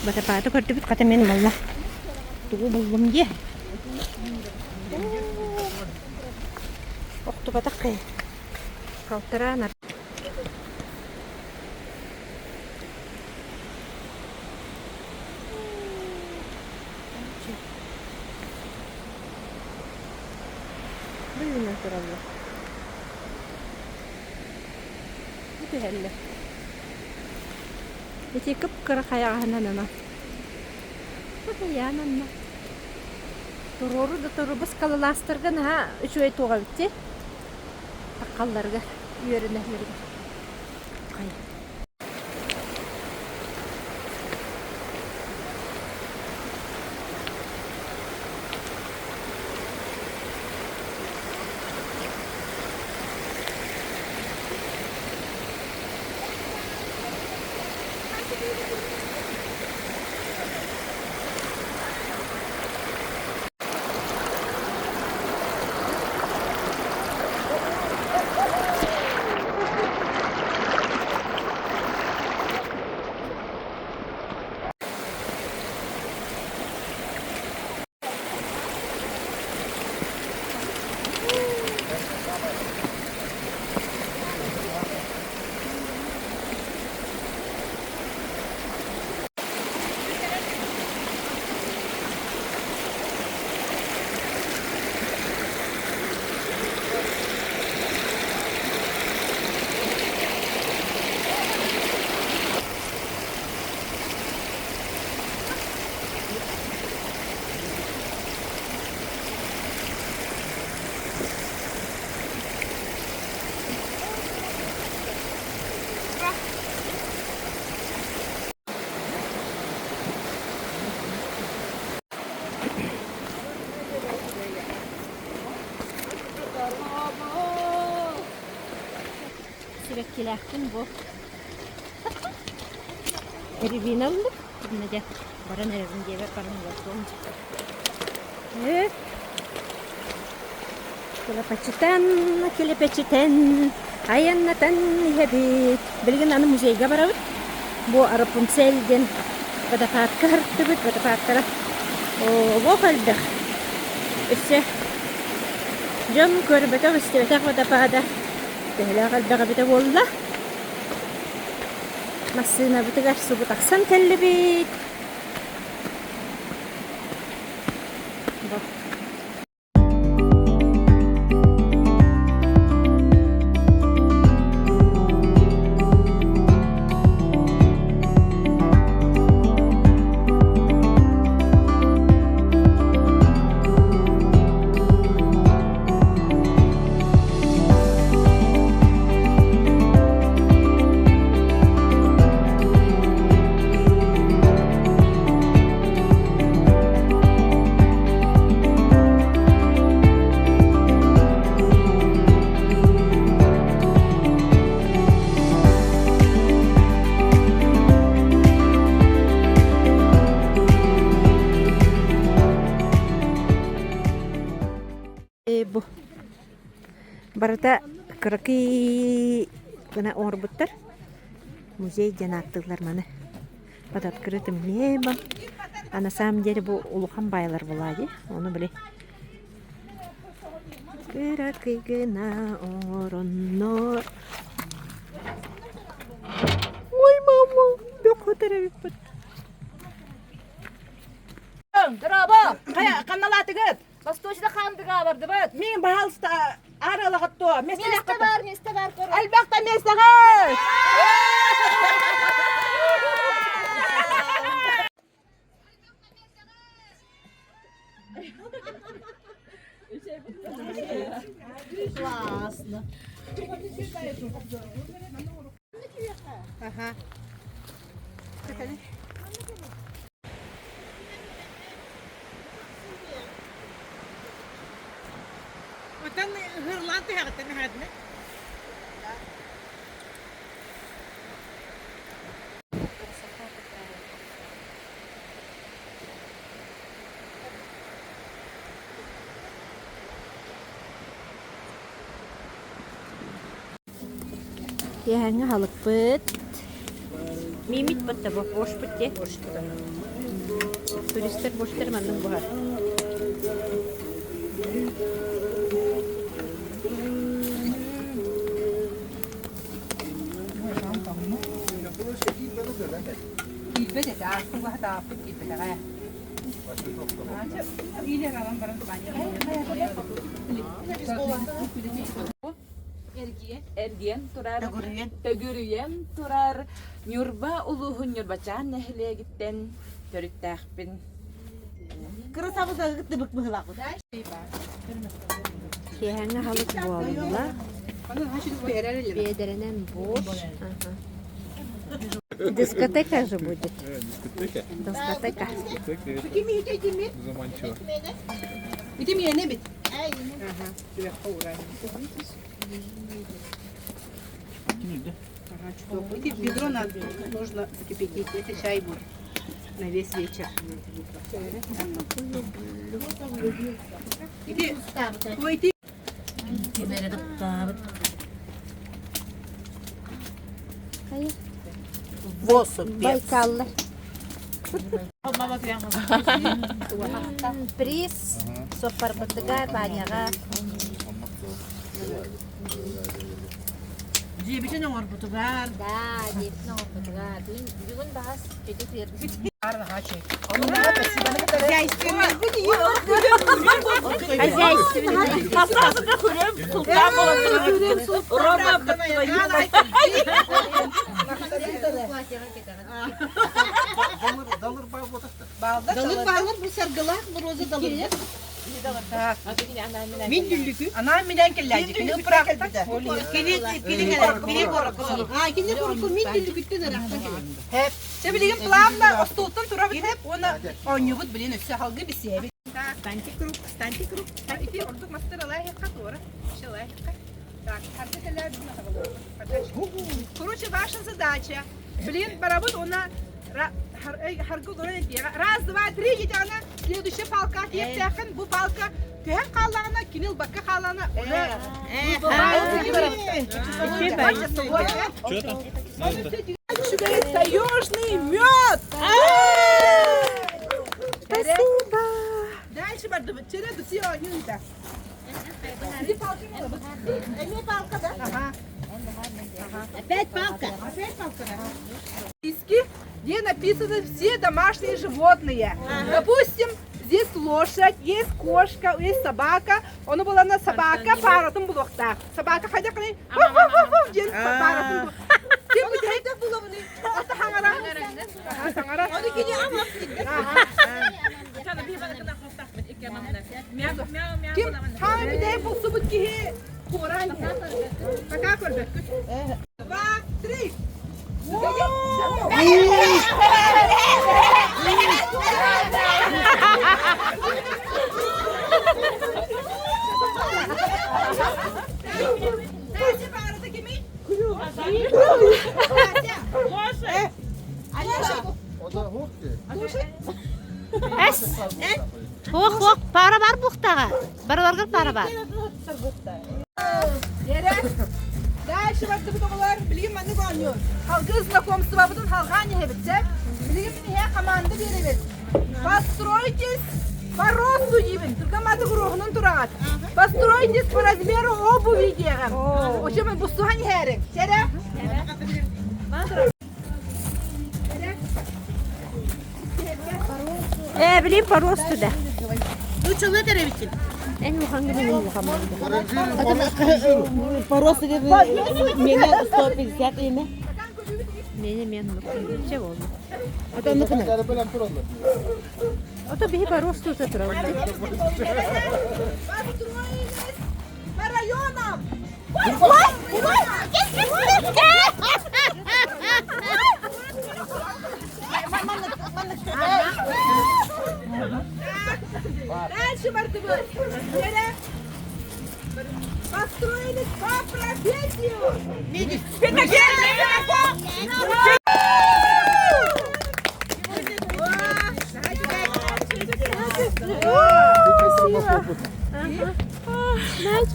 S1: батапааты көрдүбүт. Хата мин буолла тугу буллум диэ. Охтубатах хайа. Халтараан Бу үүнэн тураллар. Бу түһэллэр. Ити кып-кыра хайаҕаһынан ана. Хайаан анна. Туруору да туру скалолазтарга наһаа үчүгэй туох эбит дии. Таххалларга үөрэнэллэригэр. Хайа. Сибэккилээхпин бу. Рябина ыллым. Иннэ дьэ баран эрэбин диэбэт баран олордуом дьэ. Килэпэчитэн, килэпэчитэн, айаннатан иһэбит. Билигин аны музейга барабыт. Бу Рапунцель диэн водопадка һырыттыбыт. Водопадтара олох элбэх. Өссө дьон көрбөтөх, истибэтэх водопада төһөлөөх элбэх эбитэ буолла. Массыынабытыгар субу тахсан кэллибит. Бу барыта кыракый гына оҥорбуттар. Музей диэн ааттыыллар маны. Под открытым небом. А на самом деле бу улахан баайлар буолаа дии. Ону били кыракый гына оҥороннор. Ой, мама, бөх хотор эбиппит.
S2: Дорообо! Ханналаатыгыт?
S4: Восточно хаандыга бардыбыт.
S2: Мин, пожалуйста, аралаҕыт
S4: Место бар, место бар.
S2: Элбэхтэ миэстэҕэ!
S4: Классно.
S2: Ага.
S8: Оттон ыһырлаан түһэҕиттэн эһээтинэ.
S4: Красота такая.
S1: Киэһээҥҥи аһылыкпыт. Мииммит бытта борщпут дии. Туристар борщтар маннык буһар.
S2: Киирбэт этэ, ааспыт тааппыт киирбэтэҕэ.
S9: Эргийэн турар, төгүрүйэн турар Ньурба улууһун Ньурбачаан нэһилиэгиттэн төрүттээхпин.
S1: Киэһээҥҥи аһылык буолла. Биэдэрэнэн борщ. Дискотека же будет.
S7: Дискотека?
S1: Дискотека.
S7: Дискотека заманчиво.
S2: Ити миэнэ бит. Ага, Эти ведро надо, нужно закипятить. Это чай будет на весь вечер. Иди, ой, ты.
S1: Байкаллар. Приз суоппарбытыгар Ваняҕа.
S8: Дьиэбитин оҥорбутугар.
S4: Да, дьиэбитин оҥорбутугар. Бүгүн, бүгүн баҕас чөтө үөрбүт.
S1: Хозяйственный.
S8: Далыр баалар бу саргылаах роза далыр.
S2: Мин дүллүкү. Анаан минэн кэллээдьи. Кини
S8: Кини курукку мин дүллүкүттэн ырахтан кэлэр.
S2: Хэп. Чэ билигин планна остуолтан турабыт хэп уонна оонньуубут билин өссө халгы бисиэбит. Станьте круг, станьте круг. Ити ордук мастер ылаахха туора. Ылаахха. Так, Короче, ваша задача. Блин, барабыт она Раз, два, три, диэтэҕинэ, следующая палка тиэхтээххин, бу палка түһэн хааллаҕына, кини ылбакка хааллаҕына, Үчүгэй таежный мед!
S1: Спасибо!
S2: Дальше бардыбыт. Через все оонньуута. Иди палка Эми палка, да? Ага.
S8: Опять палка.
S2: Опять палка, да. Списки, где написаны все домашние животные. Допустим, здесь лошадь, есть кошка, есть собака. Ону буолана собака паратын булуохтаах. Собака хайдах кыный? диэн паратын бу. Ким бүтэйдэх булабыны? Ата хаҥара. Саҥара.
S8: Ону кини амах
S2: Ким хаан бүтэй булсубут киһи куораан Пока көрбөккүт. Два, три.
S4: Эс. Хуох, хуох, пара бар бухтаҕа. Барыларгар пара бар.
S2: Дальше бардыбыт оҕолор, билигин маннык оонньуур. Халгы знакомствобытын халҕаан иһэбит, сөп? Билигин мин иһэ команда биэрэбит. Постройтесь по росту диибин. Тургаматы куруоһунан тураҕат. Постройтесь по размеру обуви диэҕим. Очо мен бустуһан иһээриҥ. Чэрэ?
S1: Э, билим по росту да.
S8: Учулы теребитин.
S1: Эн улахаҥҥа мин улахаммын.
S8: По росту меня 150 имя.
S1: Мені мен нукче болду.
S8: Это нукна.
S1: Ото биһи по росту турабыт.
S2: Построились по районам. Дальше бардыбыт. Построились по профессию.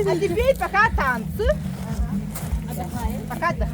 S2: А теперь пока танцы. Пока отдыхаем.